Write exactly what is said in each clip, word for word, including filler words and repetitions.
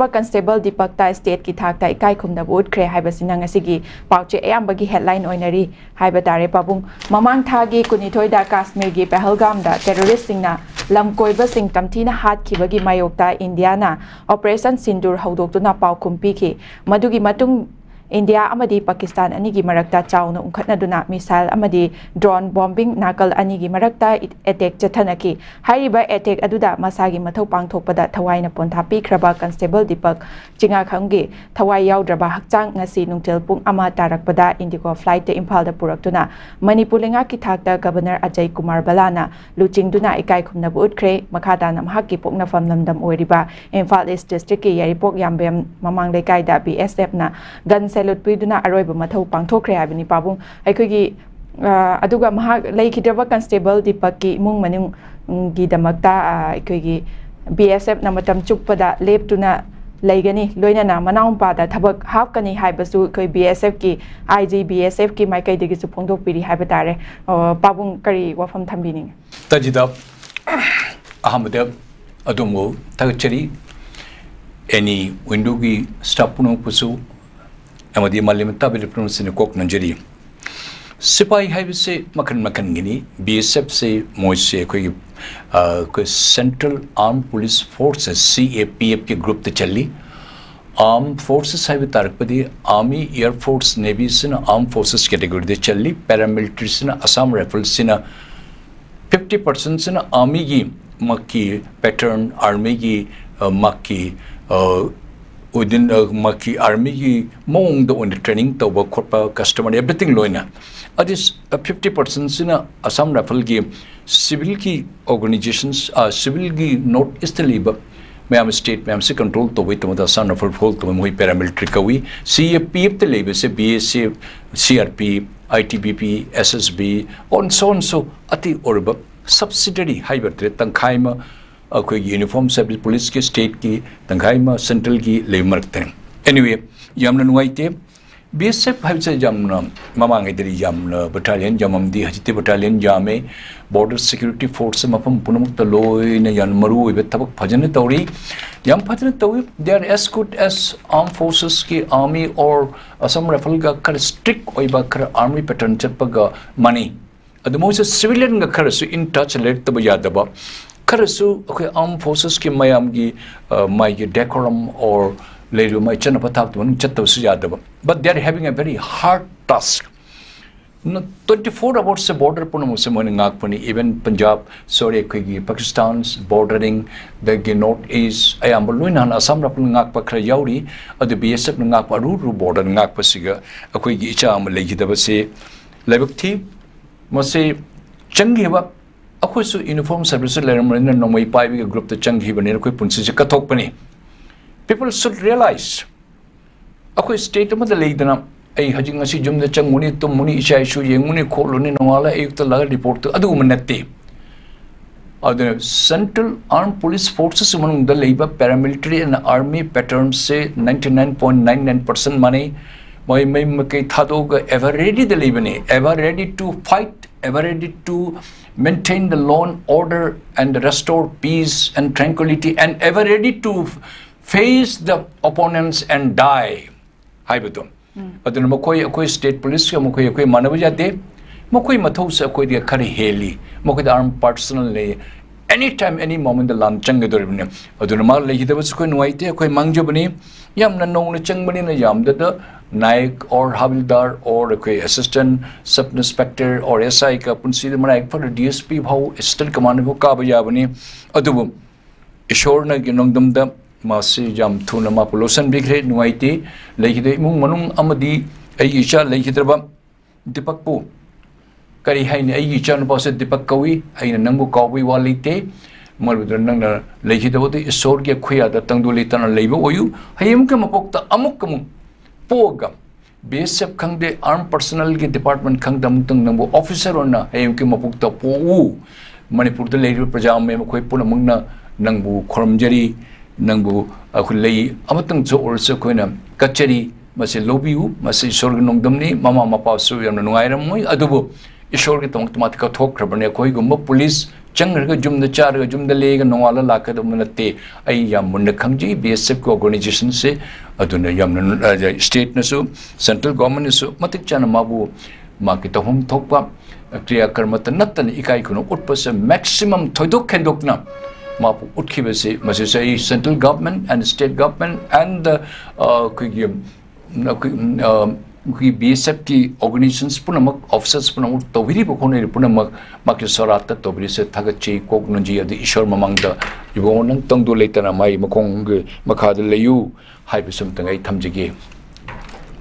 Constable ꯗꯤꯄꯛꯇ ꯁ꯭ꯇꯦꯠꯀꯤ ꯊꯥꯛꯇ ꯏꯀꯥꯏ ꯈꯨꯝꯅꯕ ꯎꯠꯈ꯭ꯔꯦ ꯍꯥꯏꯕꯁꯤꯅ ꯉꯁꯤꯒꯤ ꯄꯥꯎꯆꯦ ꯑꯌꯥꯝꯕꯒꯤ ꯍꯦꯗꯂꯥꯏꯟ ꯑꯣꯏꯅꯔꯤ ꯍꯥꯏꯕ ꯇꯥꯔꯦ꯫ ꯄꯥꯕꯨꯡ, ꯃꯃꯥꯡ ꯊꯥꯒꯤ ꯀꯨꯟꯅꯤꯊꯣꯏꯗ ꯀꯥꯁꯃꯤꯔꯒꯤ ꯄꯍꯜꯒꯥꯝꯗ ꯇꯦꯔꯣꯔꯤꯁꯁꯤꯡꯅ ꯂꯝꯀꯣꯏꯕꯁꯤꯡ ꯇꯝꯊꯤꯅ ꯍꯥꯠꯈꯤꯕꯒꯤ ꯃꯥꯌꯣꯛꯇ ꯏꯟꯗꯤꯌꯥꯅ ꯑꯣꯄꯔꯦꯁꯟ ꯁꯤꯟꯗꯨꯔ ꯍꯧꯗꯣꯛꯇꯨꯅ ꯄꯥꯎꯈꯨꯝ ꯄꯤꯈꯤ꯫ ꯃꯗꯨꯒꯤ ꯃꯇꯨꯡ ꯏꯟꯗꯤꯌꯥ ꯑꯃꯗꯤ ꯄꯥꯀꯤꯁꯇꯥꯟ ꯑꯅꯤꯒꯤ ꯃꯔꯛꯇ ꯆꯥꯎꯅ ꯎꯪꯈꯠꯅꯗꯨꯅ ꯃꯤꯁꯥꯏꯜ ꯑꯃꯗꯤ ꯗ꯭ꯔꯣꯟ ꯕꯣꯝꯕꯤꯡ ꯅꯥꯀꯜ ꯑꯅꯤꯒꯤ ꯃꯔꯛꯇ ꯑꯦꯇꯦꯛ ꯆꯠꯊꯅꯈꯤ꯫ ꯍꯥꯏꯔꯤꯕ ꯑꯦꯇꯦꯛ ꯑꯗꯨꯗ ꯃꯁꯥꯒꯤ ꯃꯊꯧ ꯄꯥꯡꯊꯣꯛꯄꯗ ꯊꯋꯥꯏꯅ ꯄꯣꯟꯊꯥ ꯄꯤꯈ꯭ꯔꯕ ꯀꯟꯁꯇꯦꯕꯜ ꯗꯤꯄꯛ ꯆꯤꯉꯥꯈꯝꯒꯤ ꯊꯋꯥꯏ ꯌꯥꯎꯗ꯭ꯔꯕ ꯍꯛꯆꯥꯡ ꯉꯁꯤ ꯅꯨꯡꯊꯤꯜ ꯄꯨꯡ ꯑꯃ ꯇꯥꯔꯛꯄꯗ ꯏꯟꯗꯤꯒꯣ ꯐ꯭ꯂꯥꯏꯠꯇ ꯏꯝꯐꯥꯜꯗ ꯄꯨꯔꯛꯇꯨꯅ ꯃꯅꯤꯄꯨꯔ ꯂꯩꯉꯥꯛꯀꯤ ꯊꯥꯛꯇ ꯒꯕꯔꯅꯔ ꯑꯖꯌ ꯀꯨꯃꯥꯔ ꯕꯂꯥꯅ ꯂꯨꯆꯤꯡꯗꯨꯅ ꯏꯀꯥꯏ ꯈꯨꯝꯅꯕ ꯎꯠꯈ꯭ꯔꯦ꯫ ꯃꯈꯥ ꯇꯥꯅ ꯃꯍꯥꯛꯀꯤ ꯄꯣꯛꯅꯐꯝ ꯂꯝꯗꯝ ꯑꯣꯏꯔꯤꯕ ꯏꯝꯐꯥꯜ ꯏꯁ ꯗꯤꯁꯇ꯭ꯔꯤꯛꯀꯤ ꯌꯥꯏꯔꯤꯄꯣꯛ ꯌꯥꯝꯕꯦꯝ ꯃꯃꯥꯡ ꯂꯩꯀꯥꯏꯗ ꯕꯤ ꯑꯦꯁ ꯑꯦꯐꯅ ꯒꯟ ꯁꯦꯂꯨꯠ ꯄꯤꯗꯨꯅ ꯑꯔꯣꯏꯕ ꯃꯊꯧ ꯄꯥꯡꯊꯣꯛꯈ꯭ꯔꯦ ꯍꯥꯏꯕꯅꯤ꯫ ꯄꯥꯕꯨꯡ, ꯑꯩꯈꯣꯏꯒꯤ, ꯑ, ꯑꯗꯨꯒ ꯃꯍꯥꯛ ꯂꯩꯈꯤꯗ꯭ꯔꯕ ꯀꯟꯁꯇꯦꯕꯜ ꯗꯤꯄꯛꯀꯤ ꯏꯃꯨꯡ ꯃꯅꯨꯡꯒꯤꯗꯃꯛꯇ, ꯑ, ꯑꯩꯈꯣꯏꯒꯤ ꯕꯤ ꯑꯦꯁ ꯑꯦꯐꯅ ꯃꯇꯝ ꯆꯨꯞꯄꯗ ꯂꯦꯞꯇꯨꯅ ꯂꯩꯒꯅꯤ, ꯂꯣꯏꯅꯅ ꯃꯅꯥꯎ ꯃꯄꯥꯗ ꯊꯕꯛ ꯍꯥꯞꯀꯅꯤ ꯍꯥꯏꯕꯁꯨ ꯑꯩꯈꯣꯏ ꯕꯤ ꯑꯦꯁ ꯑꯦꯐꯀꯤ ꯑꯥꯏ ꯖꯤ ꯕꯤ ꯑꯦꯁ ꯑꯦꯐꯀꯤ ꯃꯥꯏꯀꯩꯗꯒꯤꯁꯨ ꯐꯣꯡꯗꯣꯛꯄꯤꯔꯤ ꯍꯥꯏꯕ ꯇꯥꯔꯦ꯫ ꯑ, ꯄꯥꯕꯨꯡ, ꯀꯔꯤ ꯋꯥꯐꯝ ꯊꯝꯕꯤꯅꯤꯡꯉꯤ? ꯇꯖꯤꯗ ꯑꯍꯥꯟꯕꯗ ꯑꯗꯣꯝꯕꯨ ꯊꯥꯒꯠꯆꯔꯤ꯫ ꯑꯦꯅꯤ ꯋꯤꯟꯗꯣꯒꯤ ꯁ꯭ꯇꯥꯐ ꯄꯨꯝꯅꯃꯛꯄꯨꯁꯨ ꯑꯃꯗꯤ ꯃꯥꯂꯦꯝ ꯇꯥꯕꯤꯔꯤꯕ ꯄꯨꯝꯅꯃꯛꯁꯤꯡꯅ ꯀꯣꯛ ꯅꯣꯟꯖꯔꯤ꯫ ꯁꯤꯄꯥꯏ ꯍꯥꯏꯕꯁꯦ ꯃꯈꯜ ꯃꯈꯜꯒꯤꯅꯤ꯫ ꯕꯤ ꯑꯦꯁ ꯑꯦꯐꯁꯦ ꯃꯣꯏꯁꯦ ꯑꯩꯈꯣꯏꯒꯤ, ꯑ, ꯑꯩꯈꯣꯏ ꯁꯦꯟꯇ꯭ꯔꯦꯜ ꯑꯥꯔꯝ ꯄꯨꯂꯤꯁ ꯐꯣꯔꯁ, ꯁꯤ ꯑꯦ ꯄꯤ ꯑꯦꯐꯀꯤ ꯒ꯭ꯔꯨꯞꯇ ꯆꯜꯂꯤ꯫ ꯑꯥꯔꯝ ꯐꯣꯔꯁꯦꯁ ꯍꯥꯏꯕ ꯇꯥꯔꯛꯄꯗꯤ ꯑꯥꯔꯃꯤ, ꯑꯦꯌꯔ ꯐꯣꯔꯁ, ꯅꯦꯚꯤꯁꯤꯅ ꯑꯥꯔꯝ ꯐꯣꯔꯁꯦꯁ ꯀꯦꯇꯦꯒꯣꯔꯤꯗ ꯆꯜꯂꯤ꯫ ꯄꯦꯔꯥꯃꯤꯂꯤꯇꯔꯤꯁꯤꯅ ꯑꯁꯥꯝ ꯔꯥꯏꯐꯜꯁꯤꯅ ꯐꯤꯐꯇꯤ ꯄꯥꯔꯁꯦꯟꯁꯤꯅ ꯑꯥꯔꯃꯤꯒꯤ ꯃꯥꯒꯤ ꯄꯦꯇꯔꯟ, ꯑꯥꯔꯃꯤꯒꯤ, ꯑ, ꯃꯥꯒꯤ, ꯑ, within, ꯑ, ꯃꯥꯒꯤ ꯑꯥꯔꯃꯤꯒꯤ ꯃꯑꯣꯡꯗ ꯑꯣꯏꯅ ꯇ꯭ꯔꯦꯅꯤꯡ ꯇꯧꯕ ꯈꯣꯠꯄ, ꯀꯁꯇꯃꯔ ꯑꯦꯚ꯭ꯔꯤꯊꯤꯡ ꯂꯣꯏꯅ꯫ ꯑꯗꯨ ꯐꯤꯐꯇꯤ ꯄꯥꯔꯁꯦꯟꯁꯤꯅ ꯑꯁꯥꯝ ꯔꯥꯏꯐꯜꯒꯤ ꯁꯤꯚꯤꯜꯒꯤ ꯑꯣꯔꯒꯅꯥꯏꯖꯦꯁꯟꯁ, ꯑ, ꯁꯤꯚꯤꯜꯒꯤ ꯅꯣꯔꯠ ꯏꯁꯇ ꯂꯩꯕ ꯃꯌꯥꯝ ꯁ꯭ꯇꯦꯠ ꯃꯌꯥꯝꯁꯤ ꯀꯟꯇ꯭ꯔꯣꯜ ꯇꯧꯕꯒꯤ ꯇꯧꯕꯗ ꯑꯁꯥꯝ ꯔꯥꯏꯐꯜ ꯐꯣꯜ ꯇꯧꯕ ꯃꯈꯣꯏ ꯄꯦꯔꯥꯃꯤꯂꯤꯇꯔꯤ ꯀꯧꯏ꯫ ꯁꯤ ꯑꯦ ꯄꯤ ꯑꯦꯐꯇ ꯂꯩꯕꯁꯦ B S F, C R P, I T B P, S S B, on so on so ꯑꯇꯩ ꯑꯣꯏꯔꯕ ꯁꯕꯁꯤꯗꯔꯤ ꯍꯥꯏꯕ ꯇꯥꯔꯦ, ꯇꯪꯈꯥꯏ ꯑꯃ ꯑꯩꯈꯣꯏꯒꯤ ꯌꯨꯅꯤꯐꯣꯔꯝ ꯁꯔꯚꯤꯁ ꯄꯨꯂꯤꯁꯀꯤ ꯁ꯭ꯇꯦꯠꯀꯤ, ꯇꯪꯈꯥꯏ ꯑꯃ ꯁꯦꯟꯇ꯭ꯔꯦꯜꯒꯤ ꯂꯩꯕ ꯃꯔꯛꯇꯅꯤ꯫ ꯑꯦꯅꯤꯋꯦ, ꯌꯥꯝꯅ ꯅꯨꯡꯉꯥꯏꯇꯦ꯫ ꯕꯤ ꯑꯦꯁ ꯑꯦꯐ ꯍꯥꯏꯕꯁꯦ ꯌꯥꯝꯅ, ꯃꯃꯥꯡꯉꯩꯗꯗꯤ ꯌꯥꯝꯅ ꯕꯠꯇꯥꯂꯤꯌꯟ ꯌꯥꯝꯃꯝꯗꯤ, ꯍꯧꯖꯤꯛꯇꯤ ꯕꯠꯇꯥꯂꯤꯌꯟ ꯌꯥꯝꯃꯦ꯫ ꯕꯣꯔꯗꯔ ꯁꯦꯀ꯭ꯌꯨꯔꯤꯇꯤ ꯐꯣꯔꯁꯁꯦ ꯃꯐꯝ ꯄꯨꯝꯅꯃꯛꯇ ꯂꯣꯏꯅ ꯌꯥꯝꯅ ꯃꯔꯨ ꯑꯣꯏꯕ ꯊꯕꯛ ꯐꯖꯅ ꯇꯧꯔꯤ, ꯌꯥꯝ ꯐꯖꯅ ꯇꯧꯏ꯫ They are as good as armed forcesꯀꯤ army or Assam Rifleꯒ ꯈꯔ strict ꯑꯣꯏꯕ, ꯈꯔ army pattern ꯆꯠꯄꯒ ꯃꯥꯟꯅꯩ꯫ ꯑꯗꯨ ꯃꯣꯏꯁꯦ civilianꯒ ꯈꯔꯁꯨ in touch ꯂꯩꯔꯛꯇꯕ ꯌꯥꯗꯕ, ꯈꯔꯁꯨ ꯑꯩꯈꯣꯏ armed forcesꯀꯤ ꯃꯌꯥꯝꯒꯤ, ꯑ, ꯃꯥꯒꯤ decorum or ꯂꯩꯔꯤꯕ ꯃꯥꯒꯤ ꯆꯠꯅ ꯄꯊꯥꯞꯇ ꯃꯅꯨꯡ ꯆꯠꯇꯕꯁꯨ ꯌꯥꯗꯕ꯫ But they are having a very hard task. Twenty four hoursꯁꯦ border ꯄꯨꯝꯅꯃꯛꯁꯦ ꯃꯣꯏꯅ ꯉꯥꯛꯄꯅꯤ꯫ Even Punjab, sorry, ꯑꯩꯈꯣꯏꯒꯤ Pakistan bordering, ꯑꯗꯒꯤ North East ꯑꯌꯥꯝꯕ ꯂꯣꯏꯅ ꯍꯥꯟꯅ Assam Rifleꯅ ꯉꯥꯛꯄ ꯈꯔ ꯌꯥꯎꯔꯤ꯫ ꯑꯗꯨ ꯕꯤ ꯑꯦꯁ ꯑꯦꯐꯅ ꯉꯥꯛꯄ ꯑꯔꯨ ꯑꯔꯨ border ꯉꯥꯛꯄꯁꯤꯒ ꯑꯩꯈꯣꯏꯒꯤ ꯏꯆꯥ ꯑꯃ ꯂꯩꯈꯤꯗꯕꯁꯦ ꯂꯥꯏꯕꯛ ꯊꯤ꯫ ꯃꯁꯤ ꯆꯪꯈꯤꯕ, ꯑꯩꯈꯣꯏꯁꯨ uniform service ꯂꯩꯔꯝꯕꯅꯤꯅ ꯅꯣꯡꯃꯩ ꯄꯥꯏꯕꯒꯤ groupꯇ ꯆꯪꯈꯤꯕꯅꯤꯅ ꯑꯩꯈꯣꯏ ꯄꯨꯟꯁꯤꯁꯦ ꯀꯠꯊꯣꯛꯄꯅꯤ꯫ People should realize, ꯑꯩꯈꯣꯏ state ꯑꯃꯗ ꯂꯩꯗꯅ ꯑꯩ ꯍꯧꯖꯤꯛ ꯉꯁꯤ ꯌꯨꯝꯗ ꯆꯪꯉꯨꯅꯤ, ꯇꯨꯝꯃꯨꯅꯤ, ꯏꯆꯥ ꯏꯁꯨ ꯌꯦꯡꯉꯨꯅꯤ, ꯈꯣꯠꯂꯨꯅꯤ, ꯅꯣꯡꯉꯥꯜꯂ ꯑꯌꯨꯛꯇ ꯂꯥꯛꯑꯒ reportꯇꯨ ꯑꯗꯨꯒꯨꯝꯕ ꯅꯠꯇꯦ꯫ ꯑꯗꯨꯅ Central Armed Police Forces ꯃꯅꯨꯡꯗ ꯂꯩꯕ paramilitary and army patternꯁꯦ ninety nine point nine nine percent ꯃꯥꯟꯅꯩ꯫ ꯃꯣꯏ ꯃꯩ ꯃꯀꯩ ꯊꯥꯗꯣꯛꯑꯒ ever readyꯗ ꯂꯩꯕꯅꯤ, ever ready to fight, ever ready to maintain the law and order and restore peace and tranquility and ever ready to face the opponents and die ꯍꯥꯏꯕꯗꯣ꯫ ꯑꯗꯨꯅ ꯃꯈꯣꯏ, ꯑꯩꯈꯣꯏ state policeꯀ ꯃꯈꯣꯏ, ꯑꯩꯈꯣꯏ ꯃꯥꯟꯅꯕ ꯌꯥꯗꯦ꯫ ꯃꯈꯣꯏ ꯃꯊꯧꯁꯦ ꯑꯩꯈꯣꯏꯗꯒꯤ ꯈꯔ ꯍꯦꯜꯂꯤ꯫ ꯃꯈꯣꯏꯗ armed personnel ꯂꯩ꯫ Any time, any momentꯗ ꯂꯥꯟ ꯆꯪꯒꯗꯧꯔꯤꯕꯅꯤ꯫ ꯑꯗꯨꯅ ꯃꯥ ꯂꯩꯈꯤꯗꯕꯁꯨ ꯑꯩꯈꯣꯏ ꯅꯨꯡꯉꯥꯏꯇꯦ, ꯑꯩꯈꯣꯏ ꯃꯥꯡꯖꯕꯅꯤ꯫ ꯌꯥꯝꯅ ꯅꯧꯅ ꯆꯪꯕꯅꯤꯅ ꯌꯥꯝꯗꯗ ꯅꯥꯌꯛ or ꯍꯥꯕꯤꯜꯗꯥꯔ or ꯑꯩꯈꯣꯏ assistant sub inspector or S I ꯀ ꯄꯨꯟꯁꯤꯗ ꯃꯔꯥꯏ ꯐꯔ D S P ꯐꯥꯎ, assistant commander ꯐꯥꯎ ꯀꯥꯕ ꯌꯥꯕꯅꯤ꯫ ꯑꯗꯨꯕꯨ ꯏꯁꯣꯔꯅꯒꯤ ꯅꯣꯡꯗꯝꯗ ꯃꯥꯁꯤ ꯌꯥꯝ ꯊꯨꯅ ꯃꯥꯄꯨ ꯂꯧꯁꯤꯟꯕꯤꯈ꯭ꯔꯦ꯫ ꯅꯨꯡꯉꯥꯏꯇꯦ꯫ ꯂꯩꯈꯤꯗꯕ ꯏꯃꯨꯡ ꯃꯅꯨꯡ ꯑꯃꯗꯤ ꯑꯩꯒꯤ ꯏꯆꯥ ꯂꯩꯈꯤꯗ꯭ꯔꯕ ꯗꯤꯄꯛꯄꯨ ꯀꯔꯤ ꯍꯥꯏꯅꯤ? ꯑꯩꯒꯤ ꯏꯆꯥꯅꯨꯄꯥꯁꯦ ꯗꯤꯄꯛ ꯀꯧꯏ꯫ ꯑꯩꯅ ꯅꯪꯕꯨ ꯀꯥꯎꯕꯒꯤ ꯋꯥ ꯂꯩꯇꯦ꯫ ꯃꯔꯝꯗꯨꯅ ꯅꯪꯅ ꯂꯩꯈꯤꯗꯕꯗꯨ ꯏꯁꯣꯔꯒꯤ ꯈꯨꯌꯥꯗ ꯇꯪꯗꯨ ꯂꯩꯇꯥꯅ ꯂꯩꯕ ꯑꯣꯏꯌꯨ꯫ ꯍꯌꯦꯡꯒꯤ ꯃꯄꯣꯛꯇ ꯑꯃꯨꯛ ꯑꯃꯨꯛ ꯄꯣꯛꯑꯒ B S F ꯈꯪꯗꯦ, armed personnelꯒꯤ department ꯈꯪꯗꯦ, ꯑꯃꯨꯛꯇꯪ ꯅꯪꯕꯨ officer ꯑꯣꯏꯅ ꯍꯌꯦꯡꯒꯤ ꯃꯄꯣꯛꯇ ꯄꯣꯛꯎ꯫ ꯃꯅꯤꯄꯨꯔꯗ ꯂꯩꯔꯤꯕ ꯄ꯭ꯔꯖꯥ ꯃꯌꯥꯝ ꯑꯩꯈꯣꯏ ꯄꯨꯝꯅꯃꯛꯅ ꯅꯪꯕꯨ ꯈꯨꯔꯨꯝꯖꯔꯤ, ꯅꯪꯕꯨ ꯑꯩꯈꯣꯏ ꯂꯩ ꯑꯃꯇꯪꯁꯨ ꯑꯣꯏꯔꯁꯨ ꯑꯩꯈꯣꯏꯅ ꯀꯠꯆꯔꯤ꯫ ꯃꯁꯤ ꯂꯧꯕꯤꯌꯨ, ꯃꯁꯤ ꯏꯁꯣꯔꯒꯤ ꯅꯣꯡꯗꯝꯅꯤ꯫ ꯃꯃꯥ ꯃꯄꯥꯁꯨ ꯌꯥꯝꯅ ꯅꯨꯡꯉꯥꯏꯔꯝꯃꯣꯏ, ꯑꯗꯨꯕꯨ ꯏꯁꯣꯔꯒꯤꯗꯃꯛꯇ ꯃꯥꯗꯤ ꯀꯠꯊꯣꯛꯈ꯭ꯔꯕꯅꯤ꯫ ꯑꯩꯈꯣꯏꯒꯨꯝꯕ ꯄꯨꯂꯤꯁ ꯆꯪꯈ꯭ꯔꯒ ꯌꯨꯝꯗ ꯆꯥꯔꯒ ꯌꯨꯝꯗ ꯂꯦꯛꯑꯒ ꯅꯣꯡꯉꯥꯜꯂ ꯂꯥꯛꯀꯗꯕ ꯅꯠꯇꯦ꯫ ꯑꯩ ꯌꯥꯝ ꯃꯨꯟꯅ ꯈꯪꯖꯩ ꯕꯤ ꯑꯦꯁ ꯑꯦꯐꯀꯤ ꯑꯣꯔꯒꯅꯥꯏꯖꯦꯁꯟꯁꯦ꯫ ꯑꯗꯨꯅ ꯌꯥꯝꯅ, ꯑ, ꯁ꯭ꯇꯦꯠꯅꯁꯨ, ꯁꯦꯟꯇ꯭ꯔꯦꯜ ꯒꯣꯔꯃꯦꯟꯅꯁꯨ ꯃꯇꯤꯛ ꯆꯥꯅ ꯃꯥꯕꯨ ꯃꯥꯒꯤ ꯇꯧꯐꯝ ꯊꯣꯛꯄ ꯀ꯭ꯔꯤꯌꯥꯀꯔꯃꯇ ꯅꯠꯇꯅ ꯏꯀꯥꯏ ꯈꯨꯝꯅ ꯎꯠꯄꯁꯦ ꯃꯦꯛꯁꯤꯃꯝ ꯊꯣꯏꯗꯣꯛ ꯍꯦꯟꯗꯣꯛꯅ ꯃꯥꯕꯨ ꯎꯠꯈꯤꯕꯁꯤ, ꯃꯁꯤꯁꯨ ꯑꯩ central government and state government and the, ꯑ, ꯑꯩꯈꯣꯏꯒꯤ, ꯑꯩꯈꯣꯏ, ꯑ, ꯑꯩꯈꯣꯏꯒꯤ ꯕꯤ ꯑꯦꯁ ꯑꯦꯐꯀꯤ ꯑꯣꯔꯒꯅꯥꯏꯖꯦꯁꯟꯁ ꯄꯨꯝꯅꯃꯛ, ꯑꯣꯐꯤꯁꯔꯁ ꯄꯨꯝꯅꯃꯛ, ꯇꯧꯕꯤꯔꯤꯕ ꯍꯣꯠꯅꯔꯤꯕ ꯄꯨꯝꯅꯃꯛ ꯃꯥꯒꯤ ꯁꯣꯔꯥꯠꯇ ꯇꯧꯕꯤꯔꯤꯁꯦ ꯊꯥꯒꯠꯆꯩ, ꯀꯣꯛ ꯅꯣꯟꯖꯩ꯫ ꯑꯗꯨ ꯏꯁꯣꯔ ꯃꯃꯥꯡꯗ ꯏꯕꯨꯡꯉꯣ ꯅꯪ ꯇꯪꯗꯨ ꯂꯩꯇꯅ ꯃꯥꯒꯤ ꯃꯈꯣꯡꯒꯤ ꯃꯈꯥꯗ ꯂꯩꯌꯨ ꯍꯥꯏꯕꯁꯨ ꯑꯃꯇꯪ ꯑꯩ ꯊꯝꯖꯒꯦ꯫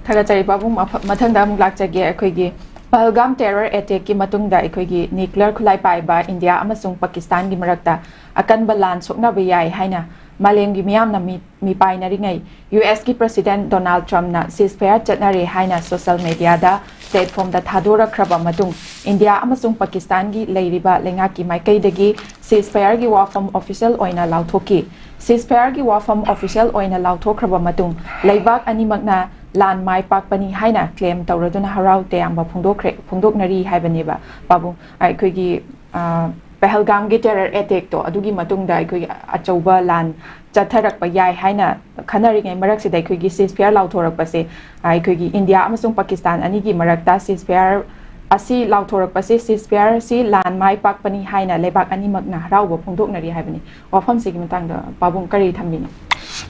ꯊꯥꯒꯠꯆꯔꯤ ꯄꯥꯕꯨꯡ꯫ ꯃꯐ- ꯃꯊꯪꯗ ꯑꯃꯨꯛ ꯂꯥꯛꯆꯒꯦ꯫ ꯑꯩꯈꯣꯏꯒꯤ ꯄꯍꯜꯒꯥꯝ ꯇꯦꯔꯔ ꯑꯦꯇꯦꯛꯀꯤ ꯃꯇꯨꯡꯗ ꯑꯩꯈꯣꯏꯒꯤ ꯅ꯭ꯌꯨꯀ꯭ꯂꯤꯌꯔ ꯈꯨꯠꯂꯥꯏ ꯄꯥꯏꯕ ꯏꯟꯗꯤꯌꯥ ꯑꯃꯁꯨꯡ ꯄꯥꯀꯤꯁꯇꯥꯟꯒꯤ ꯃꯔꯛꯇ ꯑꯀꯟꯕ ꯂꯥꯟ ꯁꯣꯛꯅꯕ ꯌꯥꯏ ꯍꯥꯏꯅ ꯃꯥꯂꯦꯝꯒꯤ ꯃꯤꯌꯥꯝꯅ ꯃꯤ ꯃꯤꯄꯥꯏꯅꯔꯤꯉꯩ, ꯌꯨ ꯑꯦꯁꯀꯤ ꯄ꯭ꯔꯁꯤꯗꯦꯟꯠ ꯗꯣꯅꯥꯜꯗ ꯇ꯭ꯔꯝꯞꯅ ꯁꯤꯖꯐꯥꯌꯔ ꯆꯠꯅꯔꯦ ꯍꯥꯏꯅ ꯁꯣꯁꯦꯜ ꯃꯦꯗꯤꯌꯥꯗ ꯄ꯭ꯂꯦꯠꯐꯣꯝꯗ ꯊꯥꯗꯣꯔꯛꯈ꯭ꯔꯕ ꯃꯇꯨꯡ, ꯏꯟꯗꯤꯌꯥ ꯑꯃꯁꯨꯡ ꯄꯥꯀꯤꯁꯇꯥꯟꯒꯤ ꯂꯩꯔꯤꯕ ꯂꯩꯉꯥꯛꯀꯤ ꯃꯥꯏꯀꯩꯗꯒꯤ ꯁꯤꯖꯐꯥꯌꯔꯒꯤ ꯋꯥꯐꯝ ꯑꯣꯐꯤꯁꯤꯌꯦꯜ ꯑꯣꯏꯅ ꯂꯥꯎꯊꯣꯛꯈꯤ꯫ ꯁꯤꯖꯐꯥꯌꯔꯒꯤ ꯋꯥꯐꯝ ꯑꯣꯐꯤꯁꯤꯌꯦꯜ ꯑꯣꯏꯅ ꯂꯥꯎꯊꯣꯛꯈ꯭ꯔꯕ ꯃꯇꯨꯡ, ꯂꯩꯕꯥꯛ ꯑꯅꯤꯃꯛꯅ ꯂꯥꯟ ꯃꯥꯏ ꯄꯥꯛꯄꯅꯤ ꯍꯥꯏꯅ ꯀ꯭ꯂꯦꯝ ꯇꯧꯔꯗꯨꯅ ꯍꯔꯥꯎ ꯇꯌꯥꯝꯕ ꯐꯣꯡꯗꯣꯛꯈ꯭ꯔꯦ, ꯐꯣꯡꯗꯣꯛꯅꯔꯤ ꯍꯥꯏꯕꯅꯦꯕ ꯄꯥꯕꯨꯡ꯫ ꯑꯩꯈꯣꯏꯒꯤ, ꯑ, ꯄꯍꯜꯒꯥꯝꯒꯤ ꯇꯦꯔꯔ ꯑꯦꯇꯦꯛꯇꯣ, ꯑꯗꯨꯒꯤ ꯃꯇꯨꯡꯗ ꯑꯩꯈꯣꯏꯒꯤ ꯑꯆꯧꯕ ꯂꯥꯟ ꯆꯠꯊꯔꯛꯄ ꯌꯥꯏ ꯍꯥꯏꯅ ꯈꯟꯅꯔꯤꯉꯩ ꯃꯔꯛꯁꯤꯗ ꯑꯩꯈꯣꯏꯒꯤ ꯁꯤꯖꯐꯥꯌꯔ ꯂꯥꯎꯊꯣꯔꯛꯄꯁꯦ, ꯑꯩꯈꯣꯏꯒꯤ ꯏꯟꯗꯤꯌꯥ ꯑꯃꯁꯨꯡ ꯄꯥꯀꯤꯁꯇꯥꯟ ꯑꯅꯤꯒꯤ ꯃꯔꯛꯇ ꯁꯤꯖꯐꯥꯌꯔ ꯑꯁꯤ ꯂꯥꯎꯊꯣꯔꯛꯄꯁꯦ, ꯁꯤꯖꯐꯥꯌꯔꯁꯤ ꯂꯥꯟ ꯃꯥꯏ ꯄꯥꯛꯄꯅꯤ ꯍꯥꯏꯅ ꯂꯩꯕꯥꯛ ꯑꯅꯤꯃꯛꯅ ꯍꯔꯥꯎꯕ ꯐꯣꯡꯗꯣꯛꯅꯔꯤ ꯍꯥꯏꯕꯅꯤ꯫ ꯋꯥꯐꯝꯁꯤꯒꯤ ꯃꯇꯥꯡꯗ ꯄꯥꯕꯨꯡ ꯀꯔꯤ ꯊꯝꯕꯤꯅꯤ?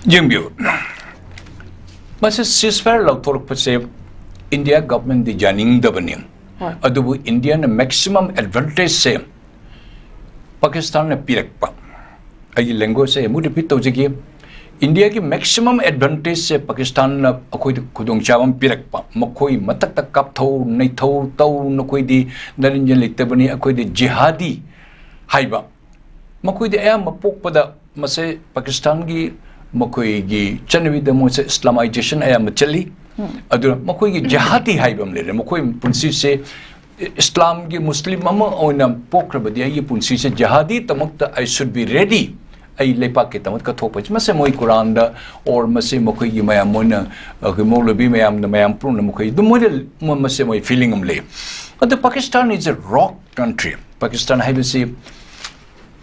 ꯌꯦꯡꯕꯤꯌꯨ, ꯃꯁꯤ ꯁꯤꯖꯐꯥꯌꯔ ꯂꯧꯊꯣꯔꯛꯄꯁꯦ ꯏꯟꯗꯤꯌꯥ ꯒꯚꯔꯟꯃꯦꯟꯠꯗꯤ ꯌꯥꯅꯤꯡꯗꯕꯅꯤ꯫ ꯍꯣꯏ꯫ ꯑꯗꯨꯕꯨ ꯏꯟꯗꯤꯌꯥꯅ ꯃꯦꯛꯁꯤꯃꯝ ꯑꯦꯗꯚꯥꯟꯇꯦꯖꯁꯦ ꯄꯥꯀꯤꯁꯇꯥꯟꯅ ꯄꯤꯔꯛꯄ, ꯑꯩꯒꯤ ꯂꯦꯡꯒ꯭ꯋꯦꯖꯁꯦ ꯑꯃꯨꯛ ꯔꯤꯄꯤꯠ ꯇꯧꯖꯒꯦ, ꯏꯟꯗꯤꯌꯥꯒꯤ ꯃꯦꯛꯁꯤꯃꯝ ꯑꯦꯗꯚꯥꯟꯇꯦꯖꯁꯦ ꯄꯥꯀꯤꯁꯇꯥꯟꯅ ꯑꯩꯈꯣꯏꯗ ꯈꯨꯗꯣꯡꯆꯥꯕ ꯑꯃ ꯄꯤꯔꯛꯄ, ꯃꯈꯣꯏ ꯃꯊꯛꯇ ꯀꯥꯞꯊꯧ ꯅꯩꯊꯧ ꯇꯧ, ꯅꯈꯣꯏꯗꯤ ꯅꯔꯦꯟꯖꯟ ꯂꯩꯇꯕꯅꯤ, ꯑꯩꯈꯣꯏꯗꯤ ꯖꯤꯍꯥꯗꯤ ꯍꯥꯏꯕ, ꯃꯈꯣꯏꯗꯤ ꯑꯌꯥꯝꯕ ꯄꯣꯛꯄꯗ ꯃꯁꯦ ꯄꯥꯀꯤꯁꯇꯥꯟꯒꯤ ꯃꯈꯣꯏꯒꯤ ꯆꯠꯅꯕꯤꯗ ꯃꯣꯏꯁꯦ ꯏꯁꯂꯥꯃꯥꯏꯖꯦꯁꯟ ꯑꯌꯥꯝꯕ ꯆꯠꯂꯤ꯫ ꯑꯗꯨꯅ ꯃꯈꯣꯏꯒꯤ ꯖꯤꯍꯥꯗꯤ ꯍꯥꯏꯕ ꯑꯃ ꯂꯩꯔꯦ, ꯃꯈꯣꯏ ꯄꯨꯟꯁꯤꯁꯦ ꯏꯁꯂꯥꯝꯒꯤ ꯃꯨꯁꯂꯤꯝ ꯑꯃ ꯑꯣꯏꯅ ꯄꯣꯛꯈ꯭ꯔꯕꯗꯤ ꯑꯩꯒꯤ ꯄꯨꯟꯁꯤꯁꯦ ꯖꯤꯍꯥꯗꯤꯗꯃꯛꯇ I should be ready, ꯑꯩ ꯂꯩꯄꯥꯛꯀꯤꯗꯃꯛ ꯀꯠꯊꯣꯛꯄ ꯍꯥꯏꯁꯦ, ꯃꯁꯦ ꯃꯣꯏ ꯀꯨꯔꯥꯟꯗ, or ꯃꯁꯦ ꯃꯈꯣꯏꯒꯤ ꯃꯌꯥꯝ ꯃꯣꯏꯅ, ꯑ, ꯑꯩꯈꯣꯏ ꯃꯧꯂꯕꯤ ꯃꯌꯥꯝꯅ, ꯃꯌꯥꯝ ꯄꯨꯝꯅ ꯃꯈꯣꯏ ꯑꯗꯨꯝ ꯃꯣꯏꯗ ꯃ-, ꯃꯁꯦ ꯃꯣꯏ feeling ꯑꯃ ꯂꯩ꯫ ꯑꯗꯨ Pakistan is a rock country꯫ Pakistan ꯍꯥꯏꯕꯁꯤ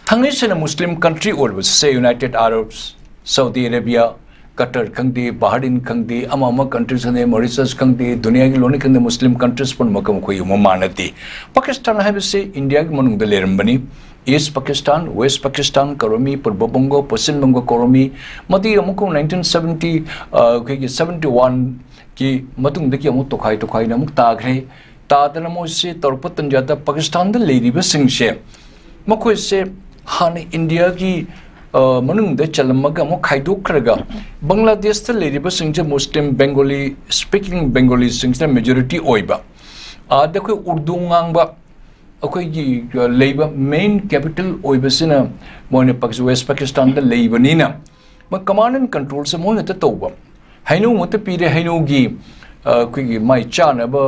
ꯊꯥꯡꯃꯩ ꯁꯦꯡꯅ Muslim country ꯑꯣꯏꯔꯕꯁꯨ, say, United Arabs, Saudi Arabia, cutter ꯈꯪꯗꯦ, ꯕꯍꯔꯤꯟ ꯈꯪꯗꯦ, ꯑꯃ ꯑꯃ countries ꯈꯪꯗꯦ, ꯃꯣꯔꯤꯁꯁ ꯈꯪꯗꯦ, ꯗꯨꯅꯤꯌꯥꯒꯤ ꯂꯣꯏꯅ ꯈꯪꯗꯦ, Muslim countries ꯄꯨꯝꯅꯃꯛꯀ ꯃꯈꯣꯏ ꯃꯃꯥꯟꯅꯗꯦ꯫ ꯄꯥꯀꯤꯁꯇꯥꯟ ꯍꯥꯏꯕꯁꯤ ꯏꯟꯗꯤꯌꯥꯒꯤ ꯃꯅꯨꯡꯗ ꯂꯩꯔꯝꯕꯅꯤ꯫ East Pakistan, West Pakistan, ꯀꯧꯔꯝꯃꯤ, ꯄꯨꯔꯕ ꯕꯪꯒꯣ, ꯄꯣꯁꯆꯤꯝ ꯕꯪꯒꯣ ꯀꯧꯔꯝꯃꯤ꯫ ꯃꯗꯨꯒꯤ ꯑꯃꯨꯛꯀ nineteen seventy, ꯑ, ꯑꯩꯈꯣꯏꯒꯤ seventy one ꯒꯤ ꯃꯇꯨꯡꯗꯒꯤ ꯑꯃꯨꯛ ꯇꯣꯈꯥꯏ ꯇꯣꯈꯥꯏꯅ ꯑꯃꯨꯛ ꯇꯥꯈ꯭ꯔꯦ꯫ ꯇꯥꯗꯅ ꯃꯣꯏꯁꯤ ꯇꯧꯔꯛꯄ ꯇꯟꯖꯥꯗ ꯄꯥꯀꯤꯁꯇꯥꯟꯗ ꯂꯩꯔꯤꯕꯁꯤꯡꯁꯦ, ꯃꯈꯣꯏꯁꯦ ꯍꯥꯟꯅ ꯏꯟꯗꯤꯌꯥꯒꯤ, ꯑ, ꯃꯅꯨꯡꯗ ꯆꯜꯂꯝꯃꯒ ꯑꯃꯨꯛ ꯈꯥꯏꯗꯣꯛꯈ꯭ꯔꯒ, ꯕꯪꯒ꯭ꯂꯥꯗꯦꯁꯇ ꯂꯩꯔꯤꯕꯁꯤꯡꯁꯦ Muslim Bengali speaking Bengaliꯁꯤꯡꯁꯤꯅ majority ꯑꯣꯏꯕ, ꯑꯥꯗ ꯑꯩꯈꯣꯏ ꯎꯔꯗꯨ ꯉꯥꯡꯕ, ꯑꯩꯈꯣꯏꯒꯤ, ꯑ, ꯂꯩꯕ main capital ꯑꯣꯏꯕꯁꯤꯅ ꯃꯣꯏꯅ ꯄꯥꯀꯤ-, West Pakistanꯗ ꯂꯩꯕꯅꯤꯅ, ꯃꯣꯏ command and controlꯁꯦ ꯃꯣꯏ ꯉꯥꯛꯇ ꯇꯧꯕ꯫ ꯍꯩꯅꯧ ꯉꯥꯛꯇ ꯄꯤꯔꯦ, ꯍꯩꯅꯧꯒꯤ, ꯑ, ꯑꯩꯈꯣꯏꯒꯤ ꯃꯥꯏ ꯆꯥꯅꯕ,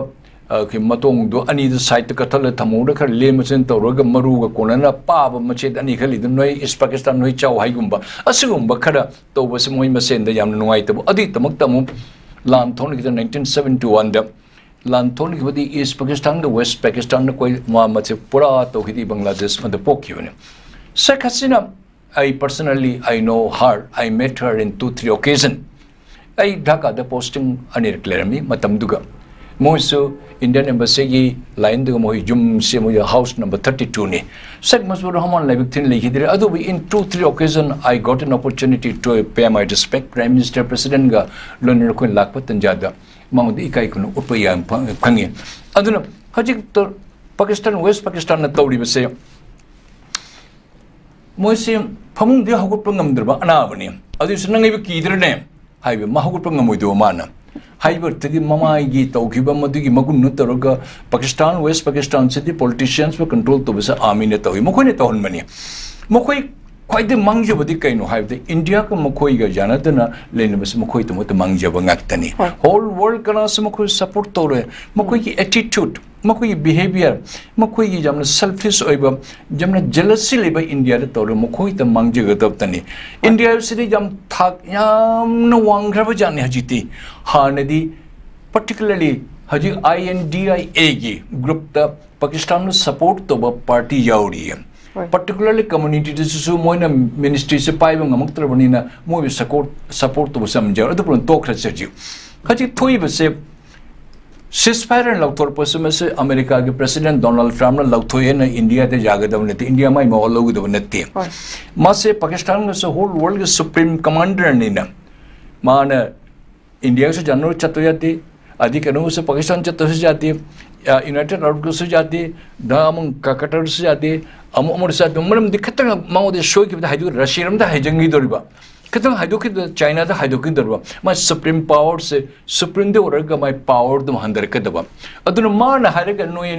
ꯑ, ꯑꯩꯈꯣꯏ ꯃꯇꯣꯡꯗꯣ ꯑꯅꯤꯗ sideꯇ ꯀꯠꯊꯠꯂ ꯊꯝꯍꯧꯔ ꯈꯔ ꯂꯦꯝ ꯃꯆꯦꯟ ꯇꯧꯔꯒ ꯃꯔꯨꯒ ꯀꯣꯟꯅꯅ ꯄꯥꯕ ꯃꯆꯦꯠ ꯑꯅꯤ ꯈꯔ ꯂꯩꯗꯅ, "ꯅꯣꯏ East Pakistan ꯅꯣꯏ ꯆꯥꯎ" ꯍꯥꯏꯒꯨꯝꯕ, ꯑꯁꯤꯒꯨꯝꯕ ꯈꯔ ꯇꯧꯕꯁꯦ ꯃꯣꯏ ꯃꯁꯦꯟꯗ ꯌꯥꯝꯅ ꯅꯨꯡꯉꯥꯏꯇꯕ꯫ ꯑꯗꯨꯒꯤꯗꯃꯛꯇ ꯑꯃꯨꯛ ꯂꯥꯟ ꯊꯣꯛꯅꯈꯤꯗꯅ nineteen seventy oneꯗ ꯂꯥꯟ ꯊꯣꯛꯅꯈꯤꯕꯗꯤ East Pakistanꯒ West Pakistanꯅ ꯀꯣꯏ ꯃꯥ ꯃꯁꯦ ꯄꯨꯔꯥ ꯇꯧꯈꯤꯗꯤ ꯕꯪꯒ꯭ꯂꯥꯗꯦꯁ ꯃꯗ ꯄꯣꯛꯈꯤꯕꯅꯤ꯫ ꯁꯦꯈ Hasina, I personally, I know her, I met her in two, three occasion꯫ ꯑꯩ ꯙꯥꯀꯥꯗ posting ꯑꯅꯤꯔꯛ ꯂꯩꯔꯝꯃꯤ ꯃꯇꯝꯗꯨꯒ꯫ ꯃꯣꯏꯁꯨ Indian Embassyꯒꯤ lineꯗꯨꯒ ꯃꯣꯏ ꯌꯨꯝꯁꯦ ꯃꯣꯏ house number thirty twoꯅꯤ꯫ ꯁꯦꯈ ꯃꯨꯖꯤꯕꯨꯔ ꯔꯍꯃꯥꯟ ꯂꯥꯏꯕꯛ ꯊꯤꯅ ꯂꯩꯈꯤꯗ꯭ꯔꯦ, ꯑꯗꯨꯕꯨ in two, three occasion I got an opportunity to pay my respect꯫ Prime Minister, Presidentꯒ ꯂꯣꯏꯅꯅ ꯑꯩꯈꯣꯏ ꯂꯥꯛꯄ ꯇꯟꯖꯥꯗ ꯃꯉꯣꯟꯗ ꯏꯀꯥꯏ ꯈꯨꯝꯅ ꯎꯠꯄ ꯌꯥꯝ ꯐꯪ-, ꯐꯪꯉꯤ꯫ ꯑꯗꯨꯅ ꯍꯧꯖꯤꯛ ꯇ-, ꯄꯥꯀꯤꯁꯇꯥꯟ, West Pakistanꯅ ꯇꯧꯔꯤꯕꯁꯦ, ꯃꯣꯏꯁꯦ ꯐꯃꯨꯡꯗꯒꯤ ꯍꯧꯒꯠꯄ ꯉꯝꯗ꯭ꯔꯕ ꯑꯅꯥꯕꯅꯤ꯫ ꯑꯗꯨꯏꯁꯨ "ꯅꯪ ꯑꯩꯕꯨ ꯀꯤꯗ꯭ꯔꯅꯦ?" ꯍꯥꯏꯕ, ꯃꯥ ꯍꯧꯒꯠꯄ ꯉꯝꯃꯣꯏꯗꯧꯕ ꯃꯥꯅ꯫ ꯍꯥꯏꯕꯗꯒꯤ ꯃꯃꯥꯏꯒꯤ ꯇꯧꯈꯤꯕ ꯃꯗꯨꯒꯤ ꯃꯒꯨꯟꯗꯨ ꯇꯧꯔꯒ ꯄꯥꯀꯤꯁꯇꯥꯟ, West Pakistanꯁꯤꯗꯤ politiciansꯄꯨ control ꯇꯧꯕꯁꯦ armyꯅ ꯇꯧꯏ, ꯃꯈꯣꯏꯅ ꯇꯧꯍꯟꯕꯅꯤ꯫ ꯃꯈꯣꯏ ꯈ꯭ꯋꯥꯏꯗꯒꯤ ꯃꯥꯡꯖꯕꯗꯤ ꯀꯩꯅꯣ ꯍꯥꯏꯕꯗ, ꯏꯟꯗꯤꯌꯥꯒ ꯃꯈꯣꯏꯒ ꯌꯥꯅꯗꯅ ꯂꯩꯅꯕꯁꯤ ꯃꯈꯣꯏꯗꯃꯛꯇ ꯃꯥꯡꯖꯕ ꯉꯥꯛꯇꯅꯤ꯫ ꯍꯣꯏ꯫ Whole world ꯀꯅꯥꯁꯨ ꯃꯈꯣꯏ support ꯇꯧꯔꯣꯏ꯫ ꯃꯈꯣꯏꯒꯤ attitude, ꯃꯈꯣꯏꯒꯤ behaviour, ꯃꯈꯣꯏꯒꯤ ꯌꯥꯝꯅ selfish ꯑꯣꯏꯕ, ꯌꯥꯝꯅ jealousy ꯂꯩꯕ ꯏꯟꯗꯤꯌꯥꯗ ꯇꯧꯔꯒ ꯃꯈꯣꯏꯗ ꯃꯥꯡꯖꯒꯗꯕꯇꯅꯤ꯫ ꯏꯟꯗꯤꯌꯥꯁꯤꯗꯤ ꯌꯥꯝ ꯊꯥꯛ ꯌꯥꯝꯅ ꯋꯥꯡꯈ꯭ꯔꯕ ꯖꯥꯠꯅꯤ ꯍꯧꯖꯤꯛꯇꯤ꯫ ꯍꯥꯟꯅꯗꯤ particularly ꯍꯧꯖꯤꯛ INDIA ꯒꯤ group ꯇ ꯄꯥꯀꯤꯁꯇꯥꯟꯕꯨ support ꯇꯧꯕ party ꯌꯥꯎꯔꯤꯌꯦ꯫ ꯍꯣꯏ꯫ Particularly community ꯗꯁꯨ ꯃꯣꯏꯅ ministry ꯁꯦ ꯄꯥꯏꯕ ꯉꯝꯃꯛꯇ꯭ꯔꯕꯅꯤꯅ ꯃꯣꯏꯕꯨ support, support ꯇꯧꯕꯁꯦ ꯌꯥꯝ ꯌꯥꯎꯔꯦ꯫ ꯑꯗꯨꯕꯨ ꯇꯣꯛꯈ꯭ꯔꯁꯦ ꯍꯧꯖꯤꯛ꯫ ꯍꯧꯖꯤꯛ ꯊꯣꯛꯏꯕꯁꯦ ceasefire ꯂꯧꯊꯣꯔꯛꯄꯁꯤ ꯃꯁꯤ ꯑꯃꯦꯔꯤꯀꯥꯒꯤ President Donald Trump ꯅ ꯂꯧꯊꯣꯛꯑꯦꯅ ꯏꯟꯗꯤꯌꯥꯗ ꯌꯥꯒꯗꯕ ꯅꯠꯇꯦ, ꯏꯟꯗꯤꯌꯥ ꯃꯥꯏ ꯃꯋꯥ ꯂꯧꯒꯗꯕ ꯅꯠꯇꯦ꯫ ꯍꯣꯏ꯫ ꯃꯥꯁꯦ ꯄꯥꯀꯤꯁꯇꯥꯟꯒꯁꯨ whole world ꯒꯤ supreme commander ꯅꯤꯅ ꯃꯥꯅ ꯏꯟꯗꯤꯌꯥꯒꯁꯨ ꯖꯅꯔꯦꯜ ꯆꯠꯇ ꯌꯥꯗꯦ, ꯑꯗꯤ ꯀꯩꯅꯣꯒꯁꯨ ꯄꯥꯀꯤꯁꯇꯥꯟ ꯆꯠꯇꯁꯨ ꯌꯥꯗꯦ, ꯌꯨꯅꯥꯏꯇꯦꯗ ꯑꯔꯕꯀꯁꯨ ꯌꯥꯗꯦ, ꯗ ꯑꯃꯨꯛ ꯀ-, ꯀꯇꯔꯁꯨ ꯌꯥꯗꯦ, ꯑꯃꯨꯛ ꯑꯃꯗꯁꯨ ꯌꯥꯗꯦ꯫ ꯃꯔꯝꯗꯤ ꯈꯤꯇꯪ ꯃꯉꯣꯟꯗ ꯁꯣꯏꯈꯤꯕꯗ ꯍꯥꯏꯗꯣꯛ-, ꯔꯁꯤꯌꯥꯔꯣꯝꯗ ꯍꯥꯏꯖꯟꯈꯤꯗꯣꯔꯤꯕ, ꯈꯤꯇꯪ ꯍꯥꯏꯗꯣꯛꯈꯤꯕꯗ ꯆꯥꯏꯅꯥꯗ ꯍꯥꯏꯗꯣꯛꯈꯤꯗꯣꯔꯤꯕ꯫ ꯃꯥ supreme power ꯁꯦ, supreme ꯗ ꯑꯣꯏꯔꯒ ꯃꯥꯏ power ꯗꯨꯝ ꯍꯟꯊꯔꯛꯀꯗꯕ꯫ ꯑꯗꯨꯅ ꯃꯥꯅ ꯍꯥꯏꯔꯒ ꯅꯣꯏ,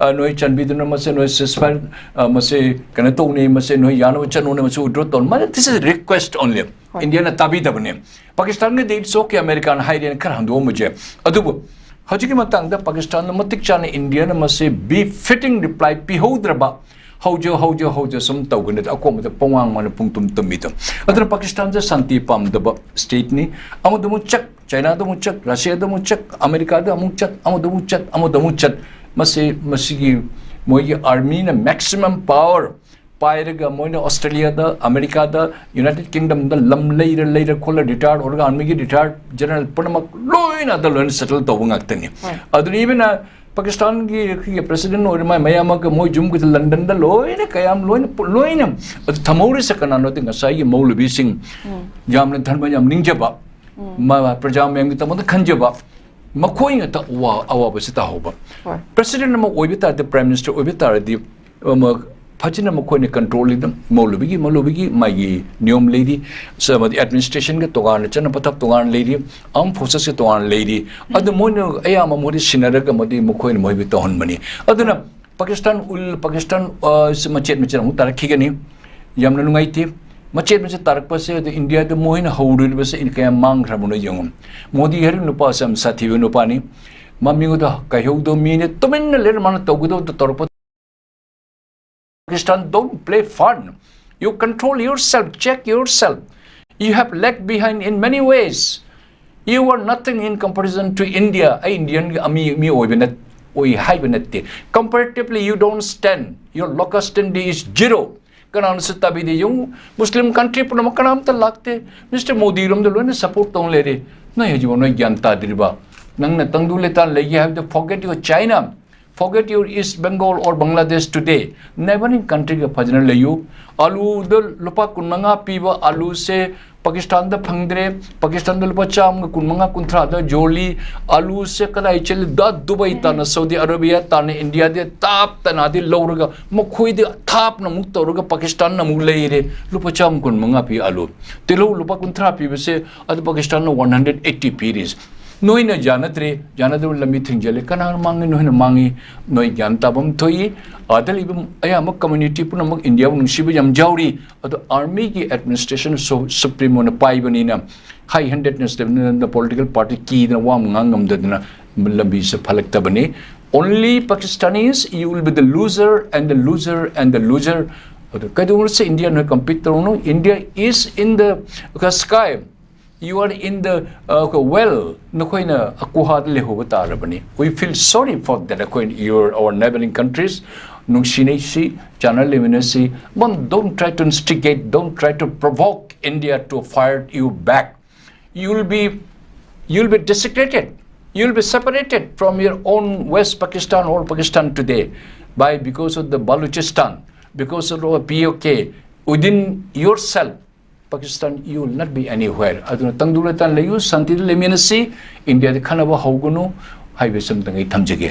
ꯑ, ꯅꯣꯏ ꯆꯥꯟꯕꯤꯗꯨꯅ ꯃꯁꯦ ꯅꯣꯏ ceasefire, ꯑ, ꯃꯁꯦ ꯀꯩꯅꯣ ꯇꯧꯅꯤ, ꯃꯁꯦ ꯅꯣꯏ ꯌꯥꯅꯕ ꯆꯠꯅꯣꯅ ꯃꯁꯦ withdraw ꯇꯧꯅꯤ꯫ ꯃꯥꯅ this is request only꯫ ꯍꯣꯏ꯫ ꯏꯟꯗꯤꯌꯥꯅ ꯇꯥꯕꯤꯗꯕꯅꯦ꯫ ꯄꯥꯀꯤꯁꯇꯥꯟꯒꯤꯗꯤ it's okay, ꯑꯃꯦꯔꯤꯀꯥꯅ ꯍꯥꯏꯔꯦꯅ ꯈꯔ ꯍꯟꯗꯣꯛꯑꯝꯕꯁꯦ꯫ ꯑꯗꯨꯕꯨ ꯍꯧꯖꯤꯛꯀꯤ ꯃꯇꯥꯡꯗ ꯄꯥꯀꯤꯁꯇꯥꯟꯅ ꯃꯇꯤꯛ ꯆꯥꯅ ꯏꯟꯗꯤꯌꯥꯅ ꯃꯁꯤ befitting reply ꯄꯤꯍꯧꯗ꯭ꯔꯕ, ꯍꯧꯖ ꯍꯧꯖ ꯍꯧꯖ ꯁꯨꯝ ꯇꯧꯒꯅꯤ, ꯑꯀꯣꯟꯕꯗ ꯄꯨꯡꯃꯥꯡ ꯃꯥꯡꯅ ꯄꯨꯡ ꯇꯨꯝ ꯇꯨꯝꯃꯤꯗꯣ꯫ ꯑꯗꯨꯅ ꯄꯥꯀꯤꯁꯇꯥꯟꯁꯦ ꯁꯥꯟꯇꯤ ꯄꯥꯝꯗꯕ state ꯅꯤ꯫ ꯑꯃꯗ ꯑꯃꯨꯛ ꯆꯠ, ꯆꯥꯏꯅꯥꯗ ꯑꯃꯨꯛ ꯆꯠ, ꯔꯁꯤꯌꯥꯗ ꯑꯃꯨꯛ ꯆꯠ, ꯑꯃꯦꯔꯤꯀꯥꯗ ꯑꯃꯨꯛ ꯆꯠ, ꯑꯃꯗ ꯑꯃꯨꯛ ꯆꯠ, ꯑꯃꯗ ꯑꯃꯨꯛ ꯆꯠ꯫ ꯃꯁꯤ, ꯃꯁꯤꯒꯤ ꯃꯣꯏꯒꯤ army ꯅ maximum power ꯄꯥꯏꯔꯒ ꯃꯣꯏꯅ ꯑꯣꯁꯇ꯭ꯔꯦꯂꯤꯌꯥꯗ, ꯑꯃꯦꯔꯤꯀꯥꯗ, ꯌꯨꯅꯥꯏꯇꯦꯗ ꯀꯤꯡꯗꯝꯗ ꯂꯝ ꯂꯩꯔ ꯂꯩꯔ ꯈꯣꯠꯂ retired ꯑꯣꯏꯔꯒ army ꯒꯤ retired general ꯄꯨꯝꯅꯃꯛ ꯂꯣꯏꯅ ꯑꯗ ꯂꯣꯏꯅ settle ꯇꯧꯕ ꯉꯥꯛꯇꯅꯤ꯫ ꯍꯣꯏ꯫ ꯑꯗꯨꯅ even ꯄꯥꯀꯤꯁꯇꯥꯟꯒꯤ ꯑꯩꯈꯣꯏꯒꯤ president ꯑꯣꯏꯔ ꯃꯥꯏ ꯃꯌꯥꯝ ꯑꯃꯒ ꯃꯣꯏ ꯌꯨꯝꯒꯤꯗ ꯂꯟꯗꯟꯗ ꯂꯣꯏꯅ ꯀꯌꯥꯝ ꯂꯣꯏꯅ ꯄꯨ-, ꯂꯣꯏꯅ ꯑꯗꯨ ꯊꯝꯍꯧꯔꯤꯁꯦ ꯀꯅꯥꯅꯣꯗꯤ ꯉꯁꯥꯏꯒꯤ ꯃꯧꯂꯕꯤꯁꯤꯡ, ꯌꯥꯝꯅ ꯙꯔꯃ ꯌꯥꯝ ꯅꯤꯡꯖꯕ, ꯃꯥ ꯄ꯭ꯔꯖꯥ ꯃꯌꯥꯝꯒꯤꯗꯃꯛꯇ ꯈꯟꯖꯕ, ꯃꯈꯣꯏ ꯉꯥꯛꯇ ꯑꯋꯥ-, ꯑꯋꯥꯕꯁꯤ ꯇꯥꯍꯧꯕ꯫ ꯍꯣꯏ꯫ President ꯑꯃ ꯑꯣꯏꯕ ꯇꯥꯔꯗꯤ, prime minister ꯑꯣꯏꯕ ꯇꯥꯔꯗꯤ, ꯑꯃ ꯐꯖꯅ ꯃꯈꯣꯏꯅ control ꯂꯩꯗ, ꯃꯧꯂꯕꯤꯒꯤ, ꯃꯧꯂꯕꯤꯒꯤ ꯃꯥꯒꯤ ꯅꯤꯌꯣꯝ ꯂꯩꯔꯤ, ꯁ-, ꯑꯃꯗꯤ administration ꯒ ꯇꯣꯉꯥꯟꯅ ꯆꯠꯅ ꯄꯊꯥꯞ ꯇꯣꯉꯥꯟꯅ ꯂꯩꯔꯤ, armed forces ꯀ ꯇꯣꯉꯥꯟꯅ ꯂꯩꯔꯤ꯫ ꯑꯗꯨ ꯃꯣꯏꯅ ꯑꯌꯥꯝꯕ ꯃꯣꯏꯗꯤ ꯁꯤꯟꯅꯔꯒ ꯃꯗꯤ ꯃꯈꯣꯏꯅ ꯃꯣꯏꯕꯨ ꯇꯧꯍꯟꯕꯅꯤ꯫ ꯑꯗꯨꯅ ꯄꯥꯀꯤꯁꯇꯥꯟ ꯎꯜ ꯄꯥꯀꯤꯁꯇꯥꯟ, ꯑ, ꯁꯤ ꯃꯆꯦꯠ ꯃꯆꯦꯠ ꯑꯃꯨꯛ ꯇꯥꯔꯛꯈꯤꯒꯅꯤ꯫ ꯌꯥꯝꯅ ꯅꯨꯡꯉꯥꯏꯇꯦ꯫ ꯃꯆꯦꯠ ꯃꯆꯦꯠ ꯇꯥꯔꯛꯄꯁꯦ, ꯑꯗꯨ ꯏꯟꯗꯤꯌꯥꯗ ꯃꯣꯏꯅ ꯍꯧꯔꯨꯔꯤꯕꯁꯦ ꯀꯌꯥꯝ ꯃꯥꯡꯈ꯭ꯔꯕꯅꯣ ꯌꯦꯡꯉꯨ꯫ ꯃꯣꯗꯤ ꯍꯥꯏꯔꯤꯕ ꯅꯨꯄꯥꯁꯦ ꯌꯥꯝ ꯁꯥꯊꯤꯕ ꯅꯨꯄꯥꯅꯤ꯫ ꯃꯃꯤꯡꯗ ꯀꯩꯍꯧꯗꯣ ꯃꯤꯅ ꯇꯨꯃꯤꯟꯅ ꯂꯩꯔ ꯃꯥꯅ ꯇꯧꯒꯗꯧꯗꯣ ꯇꯧꯔꯛꯄ꯫ Pakistan, don't play fun. You control yourself, check yourself. You have lagged behind in many ways. You are nothing in comparison to India. ꯑꯩ ꯏꯟꯗꯤꯌꯟꯒꯤ ꯑꯃꯤ ꯃꯤ ꯑꯣꯏꯕ ꯅꯠ ꯑꯣꯏ ꯍꯥꯏꯕ ꯅꯠꯇꯦ꯫ Comparatively, you don't stand. Your local standing is zero. ꯀꯅꯥꯅꯁꯨ ꯇꯥꯕꯤꯗꯦ꯫ ꯌꯦꯡꯉꯨ, ꯃꯨꯁꯂꯤꯝ country ꯄꯨꯝꯅꯃꯛ ꯀꯅꯥꯝꯇ ꯂꯥꯛꯇꯦ꯫ Mister ꯃꯣꯗꯤꯔꯣꯝꯗ ꯂꯣꯏꯅ ꯁꯄꯣꯔꯠ ꯇꯧꯅ ꯂꯩꯔꯦ꯫ ꯅꯣꯏ ꯍꯧꯖꯤꯛꯐꯥꯎ ꯅꯣꯏ ꯒ꯭ꯌꯥꯟ ꯇꯥꯗ꯭ꯔꯤꯕ? ꯅꯪꯅ ꯇꯪꯗꯨ ꯂꯩꯇꯥꯟ ꯂꯩꯒꯦ ꯍꯥꯏꯕꯗ, forget your China, forget your East Bengal or Bangladesh today. Neighboring countryꯒ ꯐꯖꯅ ꯂꯩꯌꯨ꯫ ꯑꯂꯨꯗ ꯂꯨꯄꯥ ꯀꯨꯟ ꯃꯉꯥ ꯄꯤꯕ ꯑꯂꯨꯁꯦ ꯄꯥꯀꯤꯁꯇꯥꯟꯗ ꯐꯪꯗ꯭ꯔꯦ꯫ ꯄꯥꯀꯤꯁꯇꯥꯟꯗ ꯂꯨꯄꯥ ꯆꯥꯝꯃꯒ ꯀꯨꯟ ꯃꯉꯥ, ꯀꯨꯟꯊ꯭ꯔꯥꯗ ꯌꯣꯜꯂꯤ꯫ ꯑꯂꯨꯁꯦ ꯀꯗꯥꯏ ꯆꯠꯂꯤ? ꯗꯥ ꯗꯨꯕꯥꯏ ꯇꯥꯟꯅ, ꯁꯥꯎꯗꯤ ꯑꯔꯥꯕꯤꯌꯥ ꯇꯥꯟꯅ, ꯏꯟꯗꯤꯌꯥꯗ ꯇꯥꯞ ꯇꯅꯥꯗꯤ ꯂꯧꯔꯒ, ꯃꯈꯣꯏꯗ ꯊꯥꯞꯅ ꯑꯃꯨꯛ ꯇꯧꯔꯒ ꯄꯥꯀꯤꯁꯇꯥꯟꯅ ꯑꯃꯨꯛ ꯂꯩꯔꯦ꯫ ꯂꯨꯄꯥ ꯆꯥꯝꯃ ꯀꯨꯟ ꯃꯉꯥ ꯄꯤ ꯑꯂꯨ꯫ ꯇꯤꯜꯍꯧ ꯂꯨꯄꯥ ꯀꯨꯟꯊ꯭ꯔꯥ ꯄꯤꯕꯁꯦ ꯑꯗꯨ ꯄꯥꯀꯤꯁꯇꯥꯟꯅ ꯋꯥꯟ ꯍꯟꯗ꯭ꯔꯦꯠ ꯑꯩꯠꯇꯤ ꯄꯤꯔꯤꯁꯦ꯫ ꯅꯣꯏꯅ ꯌꯥꯅꯗ꯭ꯔꯦ, ꯌꯥꯅꯗꯕ ꯂꯝꯕꯤ ꯊꯤꯡꯖꯤꯜꯂꯦ꯫ ꯀꯅꯥꯅ ꯃꯥꯡꯉꯤ? ꯅꯣꯏꯅ ꯃꯥꯡꯉꯤ꯫ ꯅꯣꯏ ꯒ꯭ꯌꯥꯟ ꯇꯥꯐꯝ ꯊꯣꯛꯏ꯫ ꯑꯥꯗ ꯂꯩꯕ ꯑꯌꯥꯝꯕ ꯀꯝꯃ꯭ꯌꯨꯅꯤꯇꯤ ꯄꯨꯝꯅꯃꯛ ꯏꯟꯗꯤꯌꯥꯕꯨ ꯅꯨꯡꯁꯤꯕ ꯌꯥꯝ ꯌꯥꯎꯔꯤ꯫ ꯑꯗꯣ ꯑꯥꯔꯃꯤꯒꯤ ꯑꯦꯗꯃꯤꯅꯤꯁꯇ꯭ꯔꯦꯁꯟ ꯁꯨ-, ꯁꯨꯄ꯭ꯔꯤꯃꯣꯅ ꯄꯥꯏꯕꯅꯤꯅ, ꯍꯥꯏ ꯍꯦꯟꯗꯦꯗꯅꯦꯁꯇ ꯄꯣꯂꯤꯇꯤꯀꯦꯜ ꯄꯥꯔꯇꯤ ꯀꯤꯗꯅ ꯋꯥ ꯑꯃ ꯉꯥꯡ ꯉꯝꯗꯗꯅ ꯂꯝꯕꯤꯁꯦ ꯐꯠꯂꯛꯇꯕꯅꯤ꯫ Only Pakistanis, you will be the loser and the loser and the loser. ꯑꯗꯣ ꯀꯩꯗꯧꯉꯩꯗꯁꯨ ꯏꯟꯗꯤꯌꯥ ꯅꯣꯏ compete ꯇꯧꯔꯨꯅꯨ꯫ India is in the sky. You are in the, uh, well, ꯅꯈꯣꯏꯅ ꯑꯀꯨꯍꯥꯗ ꯂꯩꯍꯧꯕ ꯇꯥꯔꯕꯅꯤ꯫ We feel sorry for that. ꯑꯩꯈꯣꯏ, you are our neighboring countries. ꯅꯨꯡꯁꯤꯅꯩꯁꯤ, ꯆꯥꯟꯅ ꯂꯩꯃꯤꯟꯅꯁꯤ꯫ But don't try to instigate, don't try to provoke India to fight you back. You will be, you will be desecrated. You will be separated from your own West Pakistan or Pakistan today by, because of the Balochistan, because of our P O K, within yourself. Pakistan, you will not be anywhere. ꯑꯗꯨꯅ ꯇꯪꯗꯨ ꯂꯩꯇꯥꯟ ꯂꯩꯌꯨ, ꯁꯥꯟꯇꯤꯗ ꯂꯩꯃꯤꯟꯅꯁꯤ, ꯏꯟꯗꯤꯌꯥꯗ ꯈꯠꯅꯕ ꯍꯧꯒꯅꯨ ꯍꯥꯏꯕꯁꯤ ꯑꯝꯇꯪ ꯑꯩ ꯊꯝꯖꯒꯦ꯫